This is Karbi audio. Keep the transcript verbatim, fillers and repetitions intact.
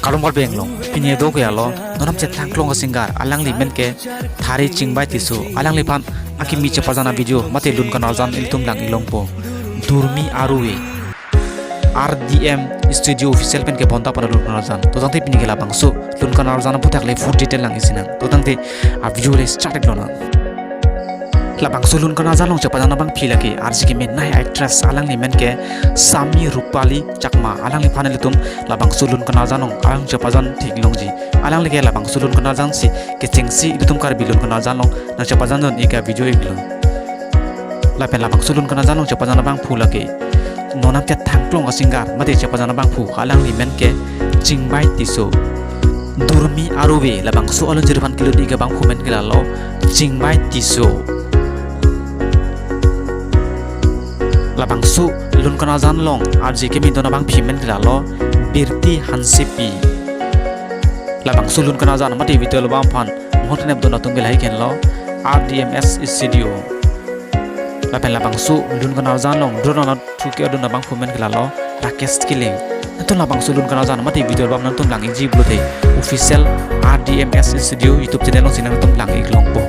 Kardom Karbi Anglong, pini do ke alo, nonam chethan klong a-singer, alangli men ke Thari Chingbai Tisso, alangliphan akimi chepajana video, mate lun kanarjan ilitum lang-ik longpo. Durmi Aruve, R D M Studio Official pen kebonta pada lun kanarjan. To tangte pini ke labangso lun kanarjan aphuthak le full detail lang-ik sinang. To tangte a-video le start-ik lonang. Labangso lun kanarjan along chepajana abangpi lake R J kemenei actress, alangli men ke Sami Rupali Chakma, alangliphan ilitum labangso lun kanarjan along alang chepajan thik longji. Alangli ke labangso lun kanarjan si kechengsi ilitum Karbi lun kanarjan along nangchepajan dun ik a-video iklo. Lapen labangso lun kanarjan along chepajana abangphu lake nonam chethan klong a-singer, mate chepajana abangphu, alangli men ke Chingbai Tisso. Durmi Aruve, labangso alunjiriphan kelut ik abangphu men ke lalo Chingbai Tisso. Labangso lun kanarjan along R J kemedon abangpi men ke lalo Birti Hansepi. Labangso lun kanarjan mate video album aphan mohor kenep dun atum ke lahai henlo R D M S Studio. Lapen labangso lun kanarjan along drone ana thu ke-adun abangphu men ke lalo Rakesh Killing. Nangtum labangso lun kanarjan mate video album nangtum lang-ikji pulote official R D M S Studio YouTube channel alongsi nangtum lang-ik longpo.